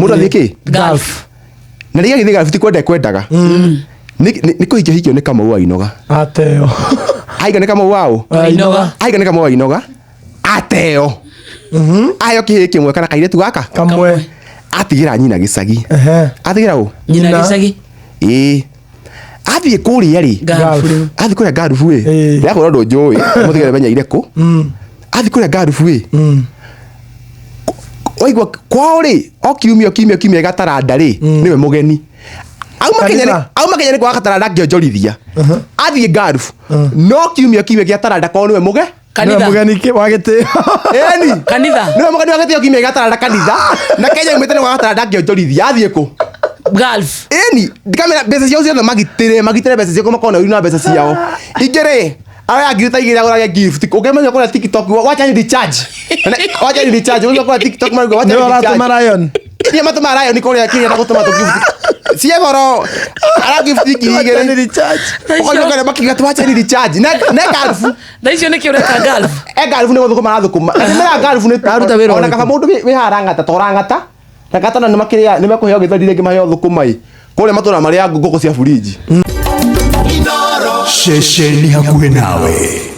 Mũndũ athiĩ kĩ? Gulf. Na rĩrĩa agĩthiĩ Gulf ti kwenda ekwendaga. Nĩ kũhikio hikio nĩ Kamau wa Inoga. Ateo. Ahiga nĩ Kamau wa ũ? Wa Inoga. Ahiga nĩ Kamau wa Inoga. Ateo. Aheo kĩhĩĩ kĩmwe kana kairĩtu gaka. Kamwe. Atigĩra nyina gĩcagi. Ehe. Atigĩra ũ? Nyina Nyina. gĩcagi. Ĩĩ. Athiĩ kũrĩa rĩ. Gulf rĩu. Athiĩ kũrĩa Gulf ĩ. Ĩĩ. Ndĩrakwĩra ũndũ njũĩ. Mũtigere menyeire kũ. Athiĩ kũrĩa Gulf ĩ. Waigua kwao rĩ, o kiumia o kiumia kiumia gataranda rĩ, nĩwe mũgeni. Auma Kenya nĩ Kanitha. auma Kenya nĩ kwaga gataranda angĩonjorithia. Athiĩ Gulf. No kiumia kiumia gĩa taranda kwao nĩwe mũge. Nĩwe Kanitha. mũgeni wa gĩtĩo. Ĩni. Kanitha. Nĩwe mũgeni wa gĩtĩo kiumia gĩa taranda kanitha. Na Kenya aumĩte nĩ kwaga gataranda angĩonjorithia. Athiĩ kũ? Gulf. Ĩni, ndikamera mbeca ciao ciothe magitĩre, magitĩre mbeca ciao makorwo na ũiru na mbeca ciao. Ingĩ rĩ, aya ngiri ta igĩrĩ agũrage gift. Ũngĩmenya kũrĩa TikTok, wacha ni recharge. Wacha ni recharge, ũngĩmenya kũrĩa TikTok marauga wacha Nĩwe ni recharge. ũratũma Lion. Iria matũma Lion kũrĩa kĩrĩa na gũtũma tũ gift. Cie goro, ara gift ngiri Wacha ni igĩrĩ. recharge. Ũkaigua kũrĩa makiuga tu wacha ni recharge. Na Gulf. Thaa icio nĩkĩ ũreka Gulf? E Gulf nĩ gũthũkũma arathũkũma. Na nĩmera Gulf nĩ Aruta wĩra ona ũrĩkũ? kaba mũndũ wĩ haha arang'ata to ũrang'ata. Na gatana nĩ makĩrĩa nĩ mekũheo gĩtheri rĩngĩ maheo thũkũma ĩ. Kũrĩa matũra marĩa ngũkũ cia burinji. Ceceni hakuhĩ nawe.